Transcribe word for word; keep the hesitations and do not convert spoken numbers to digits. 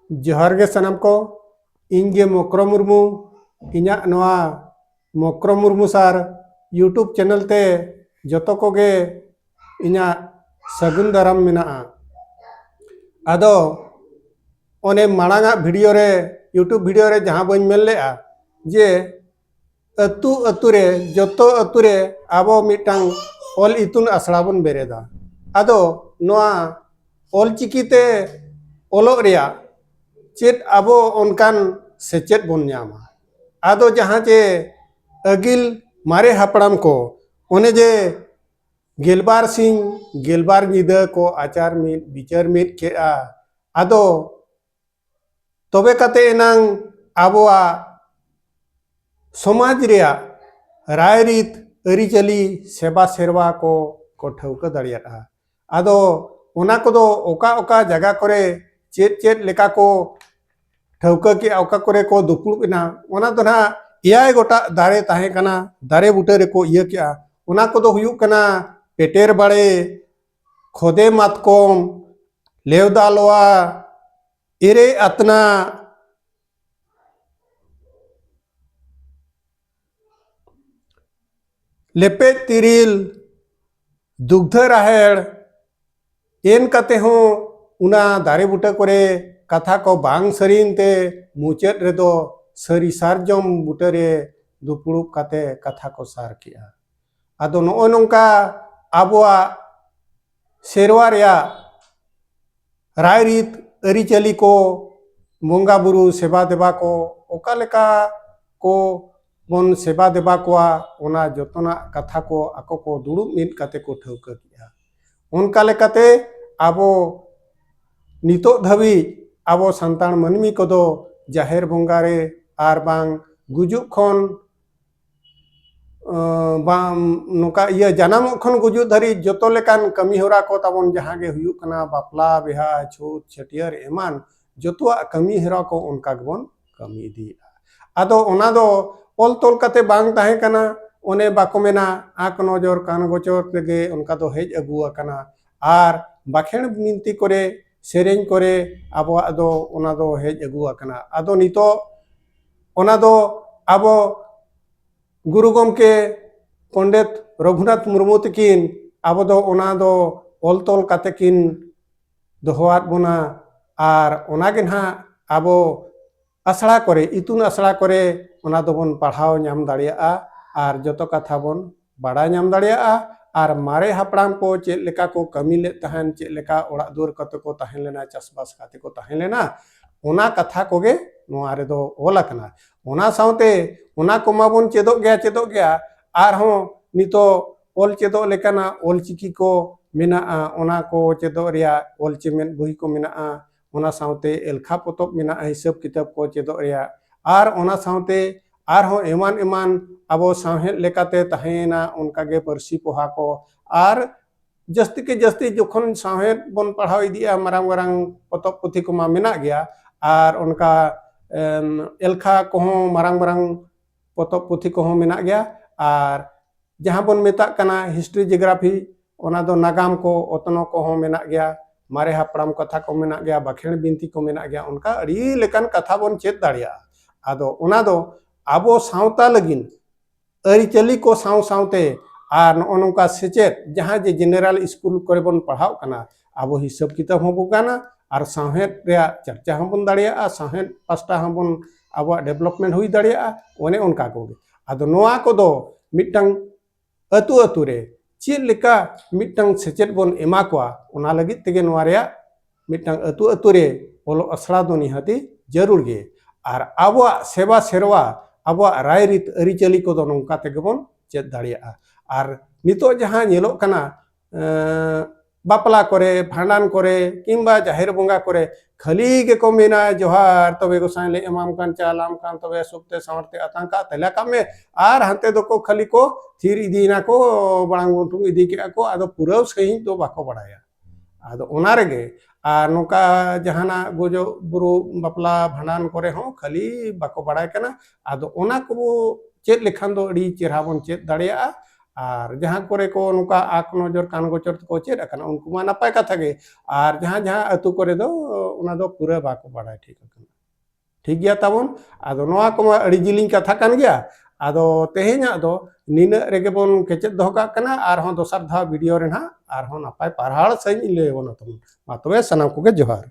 ᱡᱚᱦᱟᱨ ᱜᱮ ᱥᱟᱱᱟᱢ ᱠᱚ, ᱤᱧ ᱜᱮ ᱢᱚᱠᱨᱚ ᱢᱩᱨᱢᱩ᱾ ᱤᱧᱟᱹᱜ ᱱᱚᱣᱟ ᱢᱚᱠᱨᱚ ᱢᱩᱨᱢᱩ ᱥᱟᱨ YouTube ᱪᱮᱱᱮᱞ ᱛᱮ ᱡᱚᱛᱚ ᱠᱚᱜᱮ ᱤᱧᱟᱹᱜ ᱥᱟᱹᱜᱩᱱ ᱫᱟᱨᱟᱢ ᱢᱮᱱᱟᱜᱼᱟ᱾ ᱟᱫᱚ ᱚᱱᱮ ᱢᱟᱲᱟᱝᱟᱜ ᱵᱷᱤᱰᱤᱭᱳ ᱨᱮ, YouTube ᱵᱷᱤᱰᱤᱭᱳ ᱨᱮ ᱡᱟᱦᱟᱸ ᱵᱟᱹᱧ ᱢᱮᱱ ᱞᱮᱜᱼᱟ ᱡᱮ ᱟᱹᱛᱩ ᱟᱹᱛᱩ ᱨᱮ, ᱡᱚᱛᱚ ᱟᱹᱛᱩ ᱨᱮ ᱟᱵᱚ ᱢᱤᱫᱴᱟᱝ ᱚᱞ ᱤᱛᱩᱱ ᱟᱥᱲᱟ ᱵᱚᱱ ᱵᱮᱨᱮᱫᱟ᱾ ᱟᱫᱚ ᱱᱚᱣᱟ ᱚᱞᱪᱤᱠᱤ ᱛᱮ ᱚᱞᱚᱜ ᱨᱮᱭᱟᱜ ᱪᱮᱫ ᱟᱵᱚ ᱚᱱᱠᱟᱱ ᱥᱮᱪᱮᱫ ᱵᱚᱱ ᱧᱟᱢᱟ? ᱟᱫᱚ ᱡᱟᱦᱟᱸ ᱡᱮ ᱟᱹᱜᱤᱞ ᱢᱟᱨᱮ ᱦᱟᱯᱲᱟᱢ ᱠᱚ ᱚᱱᱮ ᱡᱮ ᱜᱮᱞᱵᱟᱨ ᱥᱤᱧ ᱜᱮᱞᱵᱟᱨ ᱧᱤᱫᱟᱹ ᱠᱚ ᱟᱪᱟᱨ ᱢᱤᱫ ᱵᱤᱪᱟᱹᱨ ᱢᱤᱫ ᱠᱮᱜᱼᱟ, ᱟᱫᱚ ᱛᱚᱵᱮ ᱠᱟᱛᱮ ᱮᱱᱟᱝ ᱟᱵᱚᱣᱟᱜ ᱥᱚᱢᱟᱡᱽ ᱨᱮᱭᱟᱜ ᱨᱟᱭᱨᱤᱛ, ᱟᱹᱨᱤᱪᱟᱹᱞᱤ, ᱥᱮᱵᱟ ᱥᱮᱨᱣᱟ ᱠᱚ ᱠᱚ ᱴᱷᱟᱹᱣᱠᱟᱹ ᱫᱟᱲᱮᱭᱟᱜᱼᱟ᱾ ᱟᱫᱚ ᱚᱱᱟ ᱠᱚᱫᱚ ᱚᱠᱟ ᱚᱠᱟ ᱡᱟᱭᱜᱟ ᱠᱚᱨᱮ ᱪᱮᱫ ᱪᱮᱫ ᱞᱮᱠᱟ ᱠᱚ ᱴᱷᱟᱹᱣᱠᱟᱹ ᱠᱮᱜᱼᱟ, ᱚᱠᱟ ᱠᱚᱨᱮ ᱠᱚ ᱫᱩᱯᱲᱩᱵ ᱮᱱᱟ, ᱚᱱᱟ ᱫᱚ ᱱᱟᱦᱟᱜ ᱮᱭᱟᱭ ᱜᱚᱴᱟᱜ ᱫᱟᱨᱮ ᱛᱟᱦᱮᱸ ᱠᱟᱱᱟ, ᱫᱟᱨᱮ ᱵᱩᱴᱟᱹ ᱨᱮᱠᱚ ᱤᱭᱟᱹ ᱠᱮᱜᱼᱟ᱾ ᱚᱱᱟ ᱠᱚᱫᱚ ᱦᱩᱭᱩᱜ ᱠᱟᱱᱟ ᱯᱮᱴᱮᱨ ᱵᱟᱲᱮ, ᱠᱷᱚᱫᱮ ᱢᱟᱛᱠᱚᱢ, ᱞᱮᱣᱫᱟ ᱞᱚᱣᱟ, ᱮᱨᱮ ᱟᱛᱱᱟ, ᱞᱮᱯᱮᱡ ᱛᱤᱨᱤᱞ, ᱫᱩᱜᱽᱫᱷᱟᱹ ᱨᱟᱦᱮᱲ, ᱮᱱ ᱠᱟᱛᱮ ᱦᱚᱸ ᱚᱱᱟ ᱫᱟᱨᱮ ᱵᱩᱴᱟᱹ ᱠᱚᱨᱮ ᱠᱟᱛᱷᱟ ᱠᱚ ᱵᱟᱝ ᱥᱟᱹᱨᱤᱭᱮᱱ ᱛᱮ ᱢᱩᱪᱟᱹᱫ ᱨᱮᱫᱚ ᱥᱟᱹᱨᱤ ᱥᱟᱨᱡᱚᱢ ᱵᱩᱴᱟᱹ ᱨᱮ ᱫᱩᱯᱲᱩᱵ ᱠᱟᱛᱮ ᱠᱟᱛᱷᱟ ᱠᱚ ᱥᱟᱨ ᱠᱮᱜᱼᱟ᱾ ᱟᱫᱚ ᱱᱚᱜᱼᱚᱭ ᱱᱚᱝᱠᱟ ᱟᱵᱚᱣᱟᱜ ᱥᱮᱨᱣᱟ ᱨᱮᱭᱟᱜ ᱨᱟᱭᱨᱤᱛ, ᱟᱹᱨᱤᱪᱟᱹᱞᱤ ᱠᱚ, ᱵᱚᱸᱜᱟ ᱵᱩᱨᱩ ᱥᱮᱵᱟ ᱫᱮᱵᱟ ᱠᱚ, ᱚᱠᱟ ᱞᱮᱠᱟ ᱠᱚ ᱵᱚᱱ ᱥᱮᱵᱟ ᱫᱮᱵᱟ ᱠᱚᱣᱟ, ᱚᱱᱟ ᱡᱚᱛᱚᱱᱟᱜ ᱠᱟᱛᱷᱟ ᱠᱚ ᱟᱠᱚ ᱠᱚ ᱫᱩᱲᱩᱵ ᱢᱤᱫ ᱠᱟᱛᱮ ᱠᱚ ᱴᱷᱟᱹᱣᱠᱟᱹ ᱠᱮᱜᱼᱟ᱾ ᱚᱱᱠᱟ ᱞᱮᱠᱟᱛᱮ ᱟᱵᱚ ᱱᱤᱛᱚᱜ ᱫᱷᱟᱹᱵᱤᱡ ᱟᱵᱚ ᱥᱟᱱᱛᱟᱲ ᱢᱟᱹᱱᱢᱤ ᱠᱚᱫᱚ ᱡᱟᱦᱮᱨ ᱵᱚᱸᱜᱟ ᱨᱮ ᱟᱨ ᱵᱟᱝ ᱜᱩᱡᱩᱜ ᱠᱷᱚᱱ, ᱟᱸ, ᱵᱟᱝ, ᱱᱚᱝᱠᱟ ᱤᱭᱟᱹ ᱡᱟᱱᱟᱢᱚᱜ ᱠᱷᱚᱱ ᱜᱩᱡᱩᱜ ᱫᱷᱟᱹᱨᱤᱡ ᱡᱚᱛᱚ ᱞᱮᱠᱟᱱ ᱠᱟᱹᱢᱤ ᱦᱚᱨᱟ ᱠᱚ ᱛᱟᱵᱚᱱ ᱡᱟᱦᱟᱸ ᱜᱮ ᱦᱩᱭᱩᱜ ᱠᱟᱱᱟ, ᱵᱟᱯᱞᱟ, ᱵᱤᱦᱟ, ᱪᱷᱩᱛ, ᱪᱷᱟᱹᱴᱭᱟᱹᱨ ᱮᱢᱟᱱ, ᱡᱚᱛᱚᱣᱟᱜ ᱠᱟᱹᱢᱤ ᱦᱚᱨᱟ ᱠᱚ ᱚᱱᱠᱟ ᱜᱮᱵᱚᱱ ᱠᱟᱹᱢᱤ ᱤᱫᱤᱭᱮᱫᱼᱟ᱾ ᱟᱫᱚ ᱚᱱᱟ ᱫᱚ ᱚᱞ ᱛᱚᱞ ᱠᱟᱛᱮ ᱵᱟᱝ ᱛᱟᱦᱮᱸ ᱠᱟᱱᱟ, ᱚᱱᱮ ᱵᱟᱠᱚ ᱢᱮᱱᱟ ᱟᱸᱠ ᱱᱚᱡᱚᱨ ᱠᱟᱱ ᱜᱚᱪᱚᱨ ᱛᱮᱜᱮ ᱚᱱᱠᱟ ᱫᱚ ᱦᱮᱡ ᱟᱹᱜᱩ ᱟᱠᱟᱱᱟ᱾ ᱟᱨ ᱵᱟᱠᱷᱮᱬ ᱵᱤᱱᱛᱤ ᱠᱚᱨᱮ ᱥᱮᱨᱮᱧ ᱠᱚᱨᱮ ᱟᱵᱚᱣᱟᱜ ᱫᱚ ᱚᱱᱟ ᱫᱚ ᱦᱮᱡ ᱟᱹᱜᱩ ᱟᱠᱟᱱᱟ᱾ ᱟᱫᱚ ᱱᱤᱛᱚᱜ ᱚᱱᱟ ᱫᱚ ᱟᱵᱚ ᱜᱩᱨᱩ ᱜᱚᱢᱠᱮ ᱯᱚᱱᱰᱤᱛ ᱨᱚᱜᱷᱩᱱᱟᱛᱷ ᱢᱩᱨᱢᱩ ᱛᱟᱹᱠᱤᱱ ᱟᱵᱚ ᱫᱚ ᱚᱱᱟ ᱫᱚ ᱚᱞ ᱛᱚᱞ ᱠᱟᱛᱮ ᱠᱤᱱ ᱫᱚᱦᱚᱣᱟᱫ ᱵᱚᱱᱟ᱾ ᱟᱨ ᱚᱱᱟ ᱜᱮ ᱱᱟᱦᱟᱜ ᱟᱵᱚ ᱟᱥᱲᱟ ᱠᱚᱨᱮ, ᱤᱛᱩᱱ ᱟᱥᱲᱟ ᱠᱚᱨᱮ ᱚᱱᱟ ᱫᱚᱵᱚᱱ ᱯᱟᱲᱦᱟᱣ ᱧᱟᱢ ᱫᱟᱲᱮᱭᱟᱜᱼᱟ ᱟᱨ ᱡᱚᱛᱚ ᱠᱟᱛᱷᱟ ᱵᱚᱱ ᱵᱟᱲᱟᱭ ᱧᱟᱢ ᱫᱟᱲᱮᱭᱟᱜᱼᱟ᱾ ᱟᱨ ᱢᱟᱨᱮ ᱦᱟᱯᱲᱟᱢ ᱠᱚ ᱪᱮᱫ ᱞᱮᱠᱟ ᱠᱚ ᱠᱟᱹᱢᱤ ᱞᱮᱫ ᱛᱟᱦᱮᱱ, ᱪᱮᱫ ᱞᱮᱠᱟ ᱚᱲᱟᱜ ᱫᱩᱣᱟᱹᱨ ᱠᱟᱛᱮ ᱠᱚ ᱛᱟᱦᱮᱸ ᱞᱮᱱᱟ, ᱪᱟᱥᱵᱟᱥ ᱠᱟᱛᱮ ᱠᱚ ᱛᱟᱦᱮᱸ ᱞᱮᱱᱟ, ᱚᱱᱟ ᱠᱟᱛᱷᱟ ᱠᱚᱜᱮ ᱱᱚᱣᱟ ᱨᱮᱫᱚ ᱚᱞ ᱟᱠᱟᱱᱟ᱾ ᱚᱱᱟ ᱥᱟᱶᱛᱮ ᱚᱱᱟ ᱠᱚᱢᱟ ᱵᱚᱱ ᱪᱮᱫᱚᱜ ᱜᱮᱭᱟ, ᱪᱮᱫᱚᱜ ᱜᱮᱭᱟ, ᱟᱨᱦᱚᱸ ᱱᱤᱛᱚᱜ ᱚᱞ ᱪᱮᱫᱚᱜ ᱞᱮᱠᱟᱱᱟᱜ ᱚᱞᱪᱤᱠᱤ ᱠᱚ ᱢᱮᱱᱟᱜᱼᱟ, ᱚᱱᱟ ᱠᱚ ᱪᱮᱫᱚᱜ ᱨᱮᱭᱟᱜ ᱚᱞ ᱪᱮᱢᱮᱫ ᱵᱳᱭ ᱠᱚ ᱢᱮᱱᱟᱜᱼᱟ, ᱚᱱᱟ ᱥᱟᱶᱛᱮ ᱮᱞᱠᱷᱟ ᱯᱚᱛᱚᱵ ᱢᱮᱱᱟᱜᱼᱟ, ᱦᱤᱥᱟᱹᱵ ᱠᱤᱛᱟᱹᱵ ᱠᱚ ᱪᱮᱫᱚᱜ ᱨᱮᱭᱟᱜ, ᱟᱨ ᱚᱱᱟ ᱥᱟᱶᱛᱮ ᱟᱨᱦᱚᱸ ᱮᱢᱟᱱ ᱮᱢᱟᱱ ᱟᱵᱚ ᱥᱟᱶᱦᱮᱫ ᱞᱮᱠᱟᱛᱮ ᱛᱟᱦᱮᱸᱭᱮᱱᱟ, ᱚᱱᱠᱟᱜᱮ ᱯᱟᱹᱨᱥᱤ ᱯᱚᱦᱟ ᱠᱚ, ᱟᱨ ᱡᱟᱹᱥᱛᱤ ᱠᱮ ᱡᱟᱹᱥᱛᱤ ᱡᱚᱠᱷᱚᱱ ᱥᱟᱶᱦᱮᱫ ᱵᱚᱱ ᱯᱟᱲᱦᱟᱣ ᱤᱫᱤᱜᱼᱟ, ᱢᱟᱨᱟᱝ ᱢᱟᱨᱟᱝ ᱯᱚᱛᱚᱵ ᱯᱩᱛᱷᱤ ᱠᱚᱢᱟ ᱢᱮᱱᱟᱜ ᱜᱮᱭᱟ, ᱟᱨ ᱚᱱᱠᱟ ᱮᱞᱠᱷᱟ ᱠᱚᱦᱚᱸ, ᱢᱟᱨᱟᱝ ᱢᱟᱨᱟᱝ ᱯᱚᱛᱚᱵ ᱯᱩᱛᱷᱤ ᱠᱚᱦᱚᱸ ᱢᱮᱱᱟᱜ ᱜᱮᱭᱟ, ᱟᱨ ᱡᱟᱦᱟᱸ ᱵᱚᱱ ᱢᱮᱛᱟᱜ ᱠᱟᱱᱟ ᱦᱤᱥᱴᱨᱤ ᱡᱤᱭᱳᱜᱨᱟᱯᱷᱤ, ᱚᱱᱟ ᱫᱚ ᱱᱟᱜᱟᱢ ᱠᱚ, ᱚᱛᱱᱚ ᱠᱚᱦᱚᱸ ᱢᱮᱱᱟᱜ ᱜᱮᱭᱟ, ᱢᱟᱨᱮ ᱦᱟᱯᱲᱟᱢ ᱠᱟᱛᱷᱟ ᱠᱚ ᱢᱮᱱᱟᱜ ᱜᱮᱭᱟ, ᱵᱟᱠᱷᱮᱬ ᱵᱤᱱᱛᱤ ᱠᱚ ᱢᱮᱱᱟᱜ ᱜᱮᱭᱟ, ᱚᱱᱠᱟ ᱟᱹᱰᱤ ᱞᱮᱠᱟᱱ ᱠᱟᱛᱷᱟ ᱵᱚᱱ ᱪᱮᱫ ᱫᱟᱲᱮᱭᱟᱜᱼᱟ᱾ ᱟᱫᱚ ᱚᱱᱟ ᱫᱚ ᱟᱵᱚ ᱥᱟᱶᱛᱟ ᱞᱟᱹᱜᱤᱫ ᱟᱹᱨᱤᱪᱟᱹᱞᱤ ᱠᱚ ᱥᱟᱶ ᱥᱟᱶᱛᱮ ᱟᱨ ᱱᱚᱜᱼᱚ ᱱᱚᱝᱠᱟ ᱥᱮᱪᱮᱫ, ᱡᱟᱦᱟᱸ ᱡᱮ ᱡᱮᱱᱟᱨᱮᱞ ᱥᱠᱩᱞ ᱠᱚᱨᱮ ᱵᱚᱱ ᱯᱟᱲᱦᱟᱣᱜ ᱠᱟᱱᱟ, ᱟᱵᱚ ᱦᱤᱥᱟᱹᱵ ᱠᱤᱛᱟᱹᱵ ᱦᱚᱸᱵᱚᱱ ᱜᱟᱱᱟ ᱟᱨ ᱥᱟᱶᱦᱮᱫ ᱨᱮᱭᱟᱜ ᱪᱟᱨᱪᱟ ᱦᱚᱸᱵᱚᱱ ᱫᱟᱲᱮᱭᱟᱜᱼᱟ, ᱥᱟᱶᱦᱮᱫ ᱯᱟᱥᱴᱟ ᱦᱚᱸᱵᱚᱱ ᱟᱵᱚᱣᱟᱜ ᱰᱮᱵᱷᱞᱚᱯᱢᱮᱱᱴ ᱦᱩᱭ ᱫᱟᱲᱮᱭᱟᱜᱼᱟ᱾ ᱚᱱᱮ ᱚᱱᱠᱟ ᱠᱚᱜᱮ᱾ ᱟᱫᱚ ᱱᱚᱣᱟ ᱠᱚᱫᱚ ᱢᱤᱫᱴᱟᱝ ᱟᱹᱛᱩ ᱟᱹᱛᱩ ᱨᱮ ᱪᱮᱫ ᱞᱮᱠᱟ ᱢᱤᱫᱴᱟᱝ ᱥᱮᱪᱮᱫ ᱵᱚᱱ ᱮᱢᱟ ᱠᱚᱣᱟ, ᱚᱱᱟ ᱞᱟᱹᱜᱤᱫ ᱛᱮᱜᱮ ᱱᱚᱣᱟ ᱨᱮᱭᱟᱜ ᱢᱤᱫᱴᱟᱝ ᱟᱹᱛᱩ ᱟᱹᱛᱩ ᱨᱮ ᱚᱞᱚᱜ ᱟᱥᱲᱟ ᱫᱚ ᱱᱤᱦᱟᱹᱛᱤ ᱡᱟᱹᱨᱩᱲ ᱜᱮ᱾ ᱟᱨ ᱟᱵᱚᱣᱟᱜ ᱥᱮᱵᱟ ᱥᱮᱨᱣᱟ, ᱟᱵᱚᱣᱟᱜ ᱨᱟᱭᱨᱤᱛ ᱟᱹᱨᱤᱪᱟᱹᱞᱤ ᱠᱚᱫᱚ ᱱᱚᱝᱠᱟ ᱛᱮᱜᱮ ᱵᱚᱱ ᱪᱮᱫ ᱫᱟᱲᱮᱭᱟᱜᱼᱟ᱾ ᱟᱨ ᱱᱤᱛᱚᱜ ᱡᱟᱦᱟᱸ ᱧᱮᱞᱚᱜ ᱠᱟᱱᱟ, ᱮᱸ, ᱵᱟᱯᱞᱟ ᱠᱚᱨᱮ, ᱵᱷᱟᱸᱰᱟᱱ ᱠᱚᱨᱮ, ᱠᱤᱝᱵᱟ ᱡᱟᱦᱮᱨ ᱵᱚᱸᱜᱟ ᱠᱚᱨᱮ ᱠᱷᱟᱹᱞᱤ ᱜᱮᱠᱚ ᱢᱮᱱᱟ, "ᱡᱚᱦᱟᱨ, ᱛᱚᱵᱮ ᱜᱚᱸᱥᱟᱭ ᱞᱮ ᱮᱢᱟᱢ ᱠᱟᱱ, ᱪᱟᱞᱟᱢ ᱠᱟᱱ, ᱛᱚᱵᱮ ᱥᱩᱠᱛᱮ ᱥᱟᱶᱟᱨᱛᱮ ᱟᱛᱟᱝ ᱠᱟᱜ ᱛᱟᱞᱮ ᱠᱟᱜ ᱢᱮ", ᱟᱨ ᱦᱟᱱᱛᱮ ᱫᱚᱠᱚ ᱠᱷᱟᱹᱞᱤ ᱠᱚ ᱛᱷᱤᱨ ᱤᱫᱤᱭᱮᱱᱟ ᱠᱚ, ᱵᱟᱲᱟᱝ ᱜᱩᱱᱴᱷᱩᱝ ᱤᱫᱤ ᱠᱮᱜᱼᱟ ᱠᱚ, ᱟᱫᱚ ᱯᱩᱨᱟᱹᱣ ᱥᱟᱺᱦᱤᱡ ᱫᱚ ᱵᱟᱠᱚ ᱵᱟᱲᱟᱭᱟ᱾ ᱟᱫᱚ ᱚᱱᱟ ᱨᱮᱜᱮ, ᱟᱨ ᱱᱚᱝᱠᱟ ᱡᱟᱦᱟᱱᱟᱜ ᱜᱩᱡᱩᱜ ᱵᱩᱨᱩ, ᱵᱟᱯᱞᱟ, ᱵᱷᱟᱸᱰᱟᱱ ᱠᱚᱨᱮ ᱦᱚᱸ ᱠᱷᱟᱹᱞᱤ ᱵᱟᱠᱚ ᱵᱟᱲᱟᱭ ᱠᱟᱱᱟ᱾ ᱟᱫᱚ ᱚᱱᱟ ᱠᱚᱵᱚ ᱪᱮᱫ ᱞᱮᱠᱷᱟᱱ ᱫᱚ ᱟᱹᱰᱤ ᱪᱮᱦᱨᱟ ᱵᱚᱱ ᱪᱮᱫ ᱫᱟᱲᱮᱭᱟᱜᱼᱟ᱾ ᱟᱨ ᱡᱟᱦᱟᱸ ᱠᱚᱨᱮ ᱠᱚ ᱱᱚᱝᱠᱟ ᱟᱸᱠ ᱱᱚᱡᱚᱨ ᱠᱟᱱ ᱜᱚᱪᱚᱨ ᱛᱮᱠᱚ ᱪᱮᱫ ᱟᱠᱟᱱᱟ, ᱩᱱᱠᱩ ᱢᱟ ᱱᱟᱯᱟᱭ ᱠᱟᱛᱷᱟ ᱜᱮ᱾ ᱟᱨ ᱡᱟᱦᱟᱸ ᱡᱟᱦᱟᱸ ᱟᱹᱛᱩ ᱠᱚᱨᱮ ᱫᱚ ᱚᱱᱟ ᱫᱚ ᱯᱩᱨᱟᱹ ᱵᱟᱠᱚ ᱵᱟᱲᱟᱭ ᱴᱷᱤᱠ ᱟᱠᱟᱱᱟ᱾ ᱴᱷᱤᱠ ᱜᱮᱭᱟ ᱛᱟᱵᱚᱱ᱾ ᱟᱫᱚ ᱱᱚᱣᱟ ᱠᱚᱢᱟ ᱟᱹᱰᱤ ᱡᱤᱞᱤᱧ ᱠᱟᱛᱷᱟ ᱠᱟᱱ ᱜᱮᱭᱟ᱾ ᱟᱫᱚ ᱛᱮᱦᱮᱧᱟᱜ ᱫᱚ ᱱᱤᱱᱟᱹᱜ ᱨᱮᱜᱮ ᱵᱚᱱ ᱠᱮᱪᱮᱫ ᱫᱚᱦᱚ ᱠᱟᱜ ᱠᱟᱱᱟ᱾ ᱟᱨᱦᱚᱸ ᱫᱚᱥᱟᱨ ᱫᱷᱟᱣ ᱵᱷᱤᱰᱤᱭᱳ ᱨᱮ ᱱᱟᱦᱟᱜ ᱟᱨᱦᱚᱸ ᱱᱟᱯᱟᱭ ᱯᱟᱨᱦᱟᱲ ᱥᱟᱺᱦᱤᱡ ᱤᱧ ᱞᱟᱹᱭ ᱟᱵᱚᱱᱟ ᱛᱟᱵᱚᱱ᱾ ᱢᱟ ᱛᱚᱵᱮ ᱥᱟᱱᱟᱢ ᱠᱚᱜᱮ ᱡᱚᱦᱟᱨ᱾